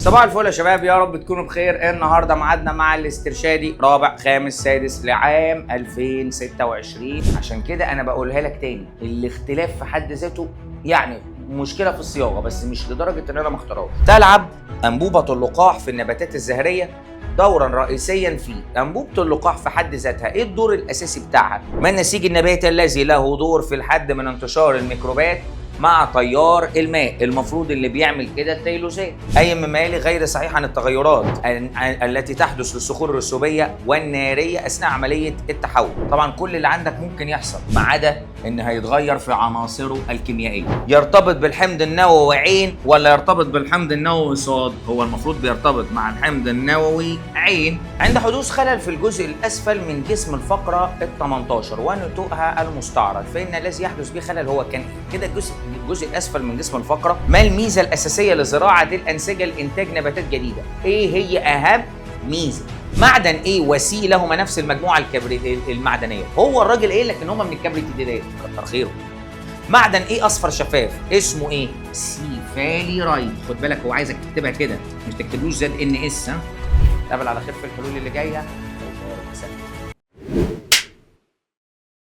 صباح الفل يا شباب، يا رب تكونوا بخير. النهارده ميعادنا مع الاسترشادي رابع خامس سادس لعام 2026. عشان كده انا بقولها لك تاني، الاختلاف في حد ذاته يعني مشكلة في الصياغة، بس مش لدرجة ان انا ما اختارهاش. تلعب انبوبة اللقاح في النباتات الزهريه دورا رئيسيا في انبوبة اللقاح في حد ذاتها. ايه الدور الاساسي بتاعها؟ ما النسيج النباتي الذي له دور في الحد من انتشار الميكروبات مع تيار الماء؟ المفروض اللي بيعمل كده التيلوزات. اي مما يلي غير صحيح عن التغيرات التي تحدث للصخور الرسوبيه والناريه اثناء عملية التحول؟ طبعا كل اللي عندك ممكن يحصل ما عدا ان هيتغير في عناصره الكيميائية. يرتبط بالحمض النووي عين ولا يرتبط بالحمض النووي صاد؟ هو المفروض بيرتبط مع الحمض النووي عين. عند حدوث خلل في الجزء الاسفل من جسم الفقرة ال 18 ونتوءها المستعرض، فان الذي يحدث به خلل هو كان كده الجزء الاسفل من جسم الفقرة. ما الميزة الاساسية لزراعه الانسجة لانتاج نباتات جديدة؟ ايه هي اهم ميزة؟ معدن ايه وسي لهما نفس المجموعة الكبريت المعدنية؟ هو الراجل قايل لك ان هما من الكبريتيدات، كتر خيره. معدن ايه اصفر شفاف اسمه ايه؟ سيفاليرايت. خد بالك هو عايزك تكتبها كده، مش تكتبلوش ZnS. ها، نتقابل على خير في الحلول اللي جاية. سلام.